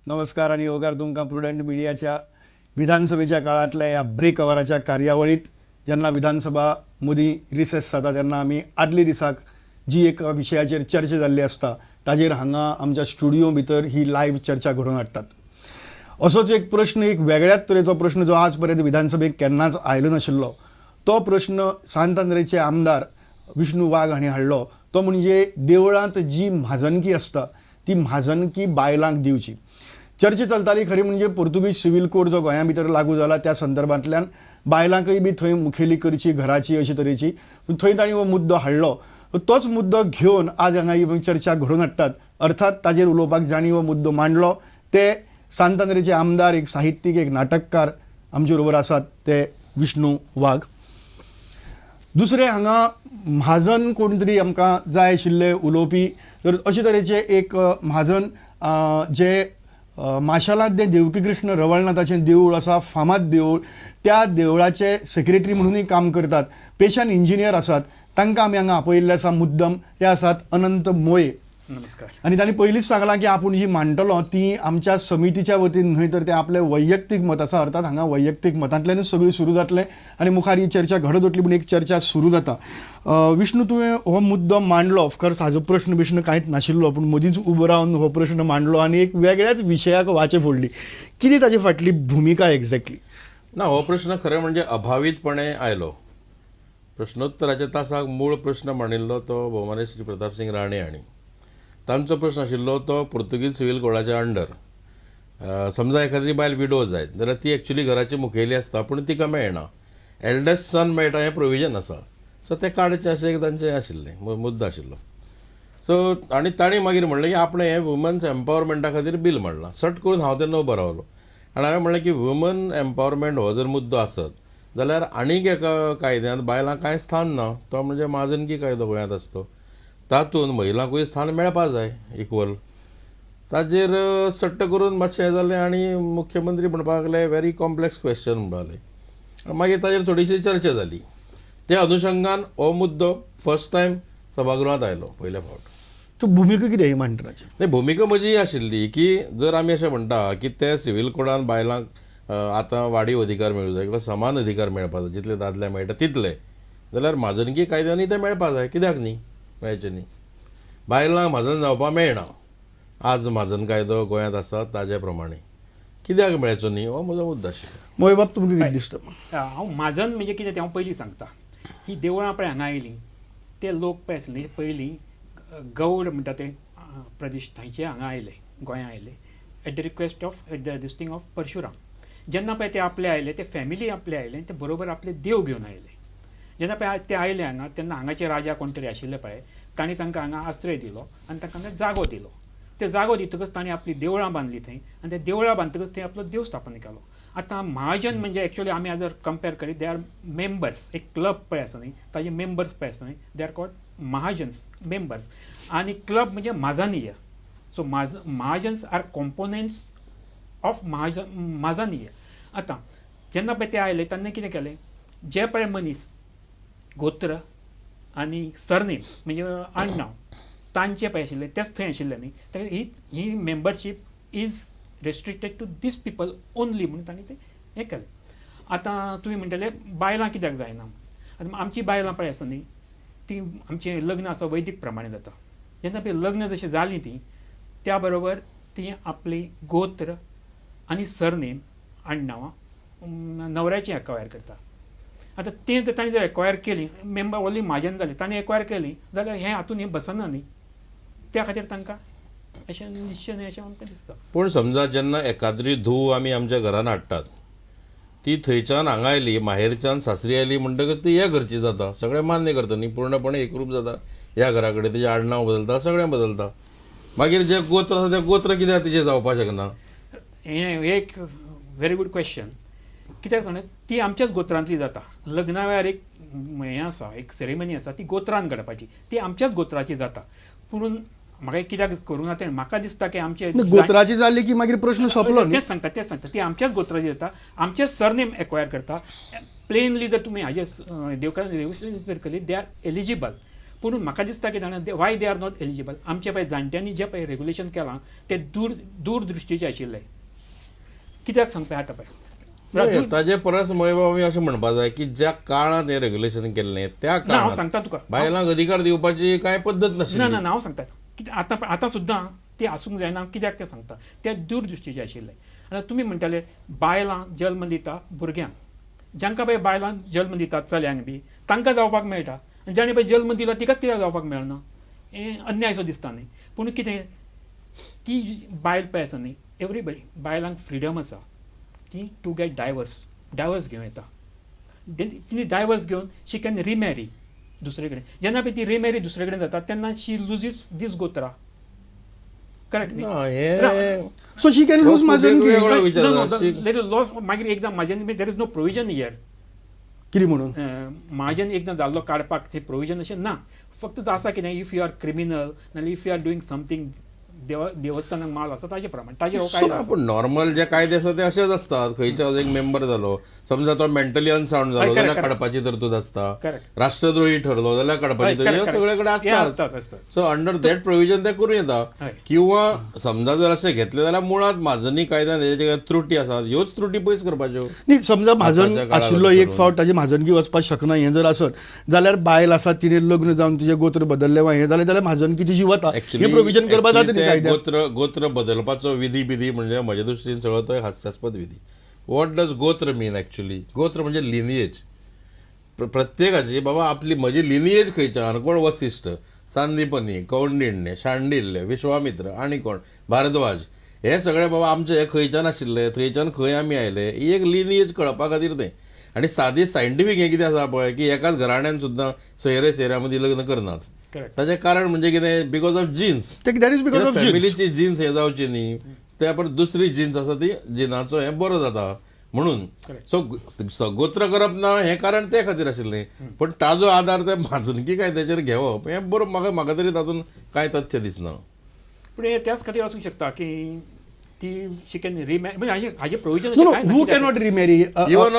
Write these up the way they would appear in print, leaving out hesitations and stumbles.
नमस्कार आनी येवकार तुमकां प्रुडंट मिडियाच्या विधानसभेच्या काळांतल्या ह्या ब्रेक अवराच्या कार्यावळींत. जेन्ना विधानसभा मदीं रिसेस जाता तेन्ना आमी आदले दिसाक जी एक विशयाचेर चर्चा जाल्ली आसता ताजेर हांगा आमच्या स्टुडियो भितर ही लायव्ह चर्चा घडोवन हाडटात. असोच एक प्रश्न, एक वेगळ्याच तरेचो प्रश्न जो आज पर्यंत विधानसभेक केन्नाच आयलो नाशिल्लो, तो प्रश्न सांत आंद्रेचे आमदार विष्णू वाघ हांणी हाडलो. तो म्हणजे देवळांत जी म्हाजनकी आसता ती म्हाजनकी बायलांक दिवची. चर्चा चलताली खरी म्हणजे पोर्तुगीज सिव्हील कोड जो गोंया भितर लागू जाला त्या संदर्भांतल्यान बायलांकय बी थंय मुखेली करची घराची अशे तरेची, पूण थंय तांणी हो मुद्दो हाडलो. तोच मुद्दो घेवन आज हांगा ही चर्चा घडोवन हाडटात. अर्थात ताजेर उलोवपाक जांणी हो मुद्दो मांडलो ते सांत आंद्रेचे आमदार, एक साहित्यीक, एक नाटककार आमचे बरोबर आसात ते विष्णू वाघ. दुसरे हांगा म्हाजन कोण तरी आमकां जाय आशिल्ले उलोवपी, तर अशे तरेचे एक म्हाजन जे माशालांत जें देवकीकृष्ण रवळनाथाचें देवूळ आसा, फामाद देवूळ, त्या देवळाचे सेक्रेटरी म्हणूनय काम करतात, पेशान इंजिनियर आसात, तांकां आमी हांगा आपयिल्ले आसा मुद्दम. ते आसात अनंत मोये. नमस्कार. आनी तांणी पयलींच सांगलां की आपूण जी मांडटलो ती आमच्या समितीच्या वतीन न्हय तर तें आपलें वैयक्तीक मत आसा. अर्थात हांगा वैयक्तीक मतांतल्यानूच सगळी सुरू जातलें आनी मुखार ही चर्चा घडत वतली, पूण एक चर्चा सुरू जाता. विष्णू, तुवें हो मुद्दो मांडलो. ऑफकोर्स हाजो प्रश्न बिश्न कांयच नाशिल्लो, पूण मदींच उबो रावन हो प्रश्न मांडलो आनी एक वेगळ्याच विशयाक वाचे फोडली. कितें ताजे फाटली भुमिका एक्झॅक्टली? ना, हो प्रश्न खरें म्हणजे अभावीतपणे आयलो. प्रश्नोत्तराच्या तासाक मूळ प्रश्न मांडिल्लो तो भोवमाने श्री प्रतापसिंग राणे हांणी. तांचो प्रश्न आशिल्लो तो पुर्तुगीज सिव्हील कोडाच्या अंडर. समजा एखाद्री बायल विडो जायत जाल्यार ती एक्चुली घराची मुखेली आसता, पूण तिका मेळना, एल्डस्ट सन मेळटा हें प्रोविजन आसा. सो तें काडचें अशें एक तांचें आशिल्लें मुद्दो आशिल्लो. सो आनी तांणी मागीर म्हणलें की आपणें हें वुमन्स एम्पावरमेंटा खातीर बील मांडलां. सट करून हांव तेन्ना उबो रावलो आनी हांवें म्हणलें की वुमन एम्पावरमेंट हो जर मुद्दो आसत जाल्यार आनीक एका कायद्यांत बायलांक कांय स्थान ना, तो म्हणजे म्हाजनकी कायदो गोंयांत आसतो, तातूंत महिलांकूय स्थान मेळपा जाय इक्वल. ताजेर सट्ट करून मातशें हें जालें आनी मुख्यमंत्री म्हणपाक लागले व्हेरी कॉम्प्लेक्स क्वेश्चन म्हणपाक लागले. मागीर ताजेर थोडीशी चर्चा जाली. त्या अनुशंगान हो मुद्दो फर्स्ट टायम सभागृहांत आयलो पयले फावट. तो भुमिका कितें मांडटाची? नाही, भुमिका म्हजी आशिल्ली की जर आमी अशें म्हणटा की ते सिव्हील कोडान बायलांक आतां वाडीव अधिकार मेळूं जाय किंवा समान अधिकार मेळपा जाय, जितले दादले मेळटा तितले, जाल्यार म्हाजनकी कायद्यानूय ते मेळपा जाय. कित्याक न्ही मेळचें न्ही? बायलांक म्हाजन जावपाक मेळना आज म्हाजन कायदो गोंयांत आसा ताजे प्रमाणे, कित्याक मेळचो न्ही हो म्हजो मुद्दो आशिल्लो. मोये बाब, तुमकां कितें दिसता? हांव म्हाजन म्हणजे कितें तें हांव पयलीं सांगता. ही देवळां पळय हांगा आयलीं ते लोक पळय आसले पयलीं गौड म्हणटा ते प्रदेश थंयचे हांगा आयले, गोंयां आयले at the request of at the this thing of Parshuram. जेन्ना पळय ते आपले आयले, ते फॅमिली आपले आयले, ते बरोबर आपले देव घेवन आयले. जेन्ना पळय ते आयले हांगा तेन्ना हांगाचे राजा कोण तरी आशिल्ले पळय, तांणी तांकां हांगा आश्रय दिलो आनी तांकां हांगा जागो दिलो. ते जागो दितकच तांणी आपली देवळां बांदली थंय आनी त्या देवळां बांदतकच थंय आपलो देव स्थापन केलो. आतां महाजन म्हणजे एक्चुअली आमी जर कंपेर करीत they are members, एक क्लब पळय आसा न्ही ताजे मेंबर्स पळय आसा न्ही, they are called Mahajans members. आनी क्लब म्हणजे म्हाजनीय. So Mahajans are components of म्हाजनीय. आतां जेन्ना पळय ते आयले तेन्ना कितें केलें, जे पळय मनीस गोत्र आनी सरनेम म्हणजे आडनांव तांचे पळय आशिल्ले तेच थंय आशिल्ले न्ही, तर ही ही membership is restricted to these people only म्हणून तांणी तें हें केलें. आतां तुमी म्हणटले बायलां कित्याक जायना? आतां आमची बायलां पळय आसा न्ही ती आमचें लग्न आसा वैदीक प्रमाणे जाता. जेन्ना पळय लग्न जशें जालीं तीं त्या बरोबर तीं आपली गोत्र आनी सरनेम आडनांवां न्हवऱ्याचें एक्वायर करता. आतां तें जर तांणी जर एक्वायर केली, मेंबर ओन्ली म्हाजन जाले तांणी एक्वायर केली जाल्यार हें हातून हें बसना न्ही, त्या खातीर तांकां अशें निश्चय न्हय अशें आमकां दिसता. पूण समजा जेन्ना एकाद्री धूव आमी आमच्या घरान हाडटात, ती थंयच्यान हांगा आयली, माहेरच्यान सासरी आयली म्हणटकच ती ह्या घरची जाता, सगळें मान्य करता न्ही, पूर्णपणे एकरूप जाता ह्या घरा कडेन, तिजें आडनांव बदलता, सगळें बदलता. मागीर जें गोत्र आसा तें गोत्र कित्याक तिजें जावपाक शकना? हें एक व्हेरी गूड क्वेश्चन. कित्याक सांगता, ती आमच्याच गोत्रांतली जाता. लग्ना वेळार एक हें आसा, एक सेरेमनी आसा, ती गोत्रान घडपाची, ती आमच्याच गोत्राची जाता. पूण म्हाका कित्याक करूं ना तें म्हाका दिसता की आमचे गोत्राची जाली की मागीर प्रश्न सोंपलो. तेच सांगता, तेच सांगता, ती आमच्याच गोत्राची जाता, आमचेच सरनेम एक्वायर करता. प्लेनली जर तुमी हाजे देवकार केली they are eligible, पूण म्हाका दिसता की जाणा why they are not eligible. आमचे पळय जाणट्यांनी जें पळय रेगुलेशन केलां तें दूरदृश्टीचें आशिल्लें. कित्याक सांगता आतां पळय ताजे परस मयबाब आमी अशें म्हणपाक जाय की ज्या काळांत हें रेग्युलेशन केल्लें त्या काळांत सांगता तुका बायलांक अधिकार दिवपाची कांय पद्दत नाशिल्ली. ना ना हांव सांगता कित्याक आतां आतां सुद्दां ते आसूंक जायना. कित्याक तें सांगता, ते दूरदृश्टीचें आशिल्लें. आतां तुमी म्हणटाले बायलां जल्म दिता भुरग्यांक, जांकां पळय बायलां जल्म दितात चल्यांक बी तांकां जावपाक मेळटा, आनी जाणें पळय जल्म दिलो तिकाच कित्याक जावपाक मेळना? हें अन्यायसो दिसता न्ही. पूण कितें ती बायल पळय आसा न्ही, एवरीबडी बायलांक फ्रिडम आसा ती टू गेट डायवर्स, डायवर्स घेवं येता. तिणें डायवर्स घेवन शी can remarry दुसरे कडेन. जेन्ना पळय ती रिमॅरी दुसरे कडेन जाता तेन्ना शी लुजीस दीस गोत्रा. करेक्ट न्ही? सो she can lose म्हाजनकी. लॉस मागीर एकदां म्हाजन there is no provision here. कितें म्हणून म्हाजन एकदां जाल्लो काडपाक ते प्रोविजन अशें ना. फक्त आसा कितें if you are criminal नाल्यार if you are doing something देवस्थानाक माल आसा ताजे प्रमाण ताजेर हो कायदो. पूण नॉर्मल जे कायदे आसा ते अशेच आसतात. खंयच्या एक मेंबर जालो समजा तो मेंटली अनसावंड जालो जाल्यार काडपाची तरतूद आसता, राष्ट्रद्रोही ठरलो जाल्यार काडपाची तरतूद, सगळे कडेन आसता. सो अंडर that provision ते करूं येता. किंवा समजा जर अशें घेतलें जाल्यार मुळांत म्हाजनी कायद्यान हेजे त्रुटी आसात ह्योच त्रुटी पयस करपाच्यो न्ही. समजा म्हाजन आशिल्लो एक फावट ताजी म्हाजनकी वचपाक शकना हें जर आसत जाल्यार बायल आसा तिणें लग्न जावन तिजें गोत्र बदल्लें वा हें जालें जाल्यार म्हाजनकी तिजी वता, हें प्रोविजन करपाक जाता. गोत्र गोत्र बदलपाचो विधी बिधी म्हणजे म्हज्या दृश्टीन सगळो तो हास्यास्पद विधी. What does gotra mean actually? Gotra म्हणजे लिनिएज. प्रत्येकाची बाबा आपली म्हजी लिनिएज खंयच्यान, कोण वसिश्ठ, सांदीपनी, कौंडिण्य, शांडिल्य, विश्वामित्र आनी कोण भारद्वाज, हे सगळे बाबा आमचे हे खंयच्यान आशिल्ले, थंयच्यान खंय आमी आयले, ही एक लिनिएज कळपा खातीर तें. आनी सादी सायंटिफीक हें कितें आसा पळय की एकाच घराण्यान सुद्दां सोयरे सोयऱ्या मदीं लग्न करनात. ताचें कारण म्हणजे कितें? Because of jeans. फॅमिलीची जिन्स हें जावची न्ही, त्या परस दुसरी जिन्स आसा ती जिनाचो हें बरो जाता म्हणून. सो गोत्र करप ना हें कारण ते खातीर आशिल्लें. पूण ताजो आदार ते म्हाजनकी कायद्याचेर घेवप हें बरो म्हाका म्हाका तरी तातूंत कांय तथ्य दिसना. पूण हें त्याच खातीर आसूंक शकता की ती शी can remarry. म्हणजे हाजें provision who cannot remarry? Even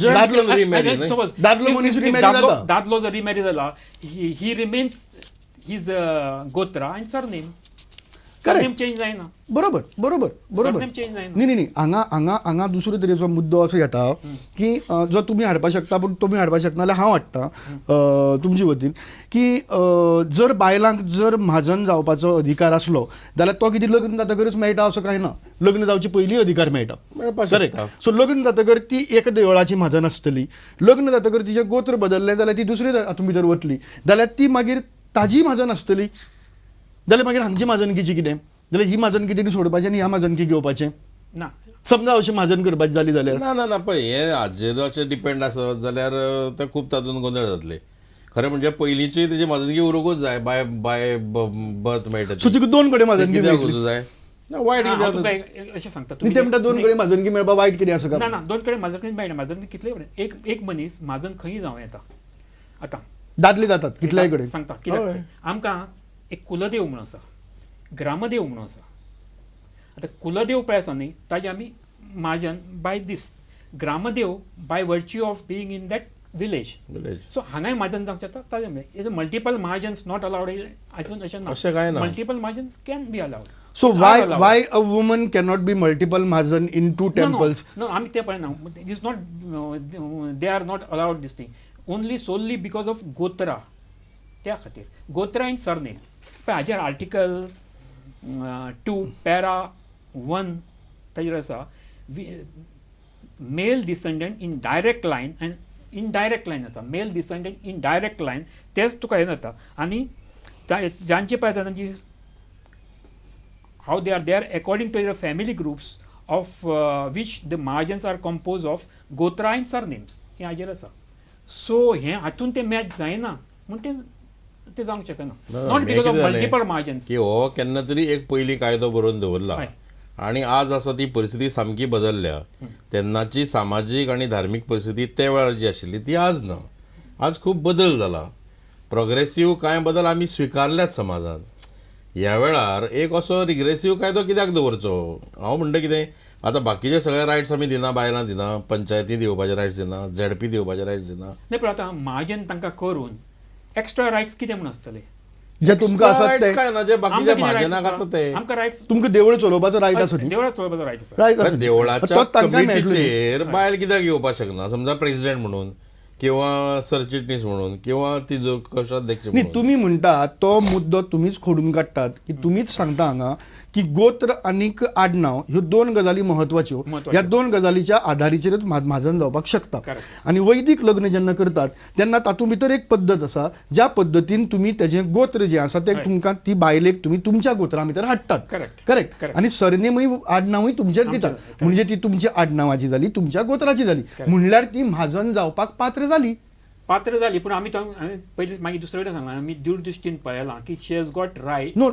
gent can remarry. दादलो मनीस रिमॅरी जाता. दादलो जर रिमॅरी जाला ही remains his gotra and surname. Surname change जायना. बरोबर बरोबर बरोबर. चेंज जायना. न्ही न्ही न्ही, हांगा हांगा हांगा दुसरे तरेचो मुद्दो असो येता की जो तुमी हाडपाक शकता पूण तुमी हाडपाक शकना जाल्यार हांव हाडटा तुमचे वतीन की जर बायलांक जर म्हाजन जावपाचो अधिकार आसलो जाल्यार तो कितें लग्न जातकच मेळटा असो कांय ना. लग्न जावचे पयलीं अधिकार मेळटा. करेक्ट. सो लग्न जातकर ती एका देवळाची म्हाजन आसतली, लग्न जातकर तिचें गोत्र बदल्लें जाल्यार ती दुसरे हातूंत भितर वतली, जाल्यार ती मागीर ताजी म्हाजन आसतली. जाल्यार मागीर हांगची म्हाजनकीची कितें? जाल्यार ही म्हाजनकी तेणी सोडपाची आनी ह्या म्हाजनकी घेवपाचें ना. समजा अशें म्हाजन करपाची जाली जाल्यार ना ना ना पळय हें हाजेर अशें डिपेंड आसत जाल्यार तें खूब तातूंत गोंदळ जातले. खरें म्हणजे पयलींची तेजी म्हाजनकी उरूंकूच जाय. बाय बाय बर्थ मेळटा. सो तिका दोन कडेन म्हाजनकी कित्याक उरूंक जाय? ना वायट कित्याक अशें सांगता ते म्हणटा दोन कडेन म्हाजनकी मेळपा वायट कितें आसा? ना ना, दोन कडेन म्हाजनकी मेळना. म्हाजनकी कितले एक एक मनीस म्हाजन खंय जावं येता. आतां दादले जातात कितल्याय कडेन. सांगता कित्याक आमकां एक कुलदेव म्हणून आसा, ग्रामदेव म्हणून आसा. आतां कुलदेव पळय आसा न्ही ताजे आमी म्हाजन बाय दीस, ग्रामदेव by virtue of being in that village. So हांगाय म्हाजन जावंक शकता ताजें. मल्टिपल महाजन्स not allowed हातून अशें अशें कांय ना. Multiple mahajans can be allowed. So why a woman cannot be multiple mahajan in two temples? No, आमी तें पळयना. Is not, they are not allowed this thing only solely because of gotra. त्या खातीर गोत्रा एंड सरनेम. पळय हाजेर article 2 para 1 ताजेर आसा, male descendant in direct line and indirect line आसा. Male descendant in direct line तेच तुका हें जाता. आनी जांचे पळय आसा तांची how they are, they are according to your family groups of which the mahajans are compose of gotra and surnames हें हाजेर आसा. सो हें हातून तें मॅच जायना म्हूण तें ते जावंक शकना. Not because of multiple mahajans. की हो केन्ना तरी एक पयलीं कायदो बरोवन दवरला आनी आज आसा ती परिस्थिती सामकी बदलल्या. तेन्नाची सामाजीक आनी धार्मीक परिस्थिती त्या वेळार जी आशिल्ली ती आज ना. आज खूब बदल जाला. प्रोग्रेसीव कांय बदल आमी स्विकारल्यात समाजान. ह्या वेळार एक असो रिग्रेसीव कायदो कित्याक दवरचो? हांव म्हणटा कितें, आतां बाकीचे सगळे रायट्स आमी दिना, बायलां दिना, पंचायती दिवपाचे रायट्स दिना, झेडपी दिवपाचे रायट्स दिना. नाही, पण आतां महाजन तांकां करून एक्स्ट्रा रायट्स कितें म्हूण आसतले? जे तुमकां आसात Rights ते काय ना, जे बाकीच्या आमकां कितें म्हाजनाक rights आसा ते. आमकां रायट्स तुमकां देवूळ चलोवपाचो रायट आसा न्ही? देवळात चलोवपाचो रायट आसा. रायट आसा. देवळाच्या तोच तांकां मेळटलो न्ही. कमिटीचेर बायल कित्याक येवपाक शकना? समजा प्रेसिडेंट म्हणून किंवा सरचिटणीस म्हणून किंवा ती जो कोशाध्यक्ष न्ही, म्हणून. तुमी म्हणटा तो मुद्दो तुमीच खोडून काडटात की तुमीच सांगता हांगा की गोत्र आनीक आडनांव ह्यो दोन गजाली म्हत्वाच्यो. म्हत्वाच्यो. ह्या दोन गजालीच्या आधारीचेरच म्हाजन जावपाक शकता. Correct. आनी वैदीक लग्न जेन्ना करतात तेन्ना तातूंत भितर एक पद्दत आसा ज्या पद्दतीन तुमी तेजें गोत्र जें आसा तें तुमकां ती बायलेक तुमी तुमच्या गोत्रा भितर हाडटात. Correct. Correct. Correct. आनी सरनेमूय आडनांवूय तुमचेच दितात. म्हणजे ती तुमच्या आडनांवाची जाली, तुमच्या गोत्राची जाली, म्हणल्यार ती म्हाजन जावपाक पात्र जाली. पात्र जाली. पूण आमी तो हांवें पयलीं मागीर दुसरे कडेन सांगलां, आमी दूरदृश्टीन पळयलां की she has got right. No,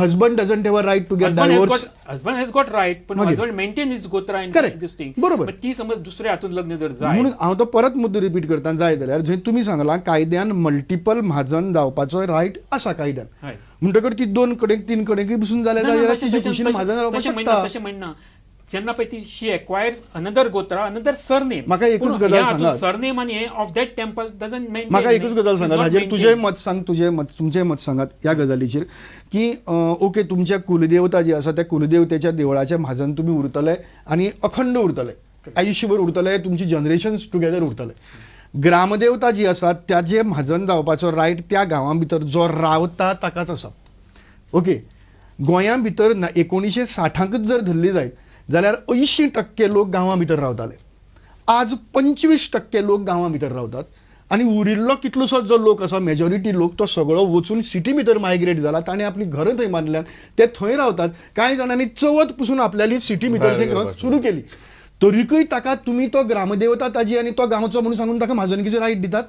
husband doesn't have a right to get divorce. Husband has got right, पण मागीर. हजबंड मेंटेन his गोत्रा इन Correct. This thing. बरोबर. ती समज दुसऱ्या हातून लग्न जर जाय म्हणून हांव तो परत मुद्दो रिपीट करता जाय जाल्यार, जंय तुमी सांगलां कायद्यान मल्टिपल म्हाजन जावपाचो रायट आसा कायद्यान, म्हणटकर ती दोन कडेन तीन कडेन बसून जाल्यार ना, ना, जाल्यार तशें- तिजे तशें- खुशीन तशें- म्हाजन जावपाक तशें म्हणना, शकता. तशें म्हणना. जेन्ना पळय ती शी एक्वायर्स अनदर गोत्रा, अनदर सरनेम. म्हाका एकूच गजाल सांगात. सरनेम आनी हे of that temple doesn't maintain. म्हाका एकूच गजाल सांगात हाजेर, तुजें मत सांग, तुजें मत, तुमचें मत सांगात ह्या गजालीचेर की ओके, तुमच्या कुलदेवता जी आसा त्या कुलदेवतेच्या देवळाच्या म्हाजन तुमी उरतले आनी अखंड उरतले, आयुश्यभर उरतले, तुमची जनरेशन्स टुगेदर उरतले. ग्रामदेवता जी आसा त्याजे म्हाजन जावपाचो रायट त्या गांवां भितर जो रावता ताकाच आसा. ओके, गोंया भितर 1960कच जर धरली जायत जाल्यार 80% लोक गांवां भितर रावताले. आज 25% लोक गांवां भितर रावतात आनी उरिल्लो कितलोसोच जो लोक आसा, मेजॉरिटी लोक, तो सगळो वचून सिटी भितर मायग्रेट जाला. ताणें आपलीं घरां थंय बांदल्यात, ते थंय रावतात. कांय जाणांनी चवथ पसून आपल्याली सिटी भितर भायर जें घर घेवपाक सुरू केली, तरीकय ताका तुमी तो ग्रामदेवता ताजी आनी तो गांवचो म्हणून सांगून ताका म्हाजनकीचो रायट दितात.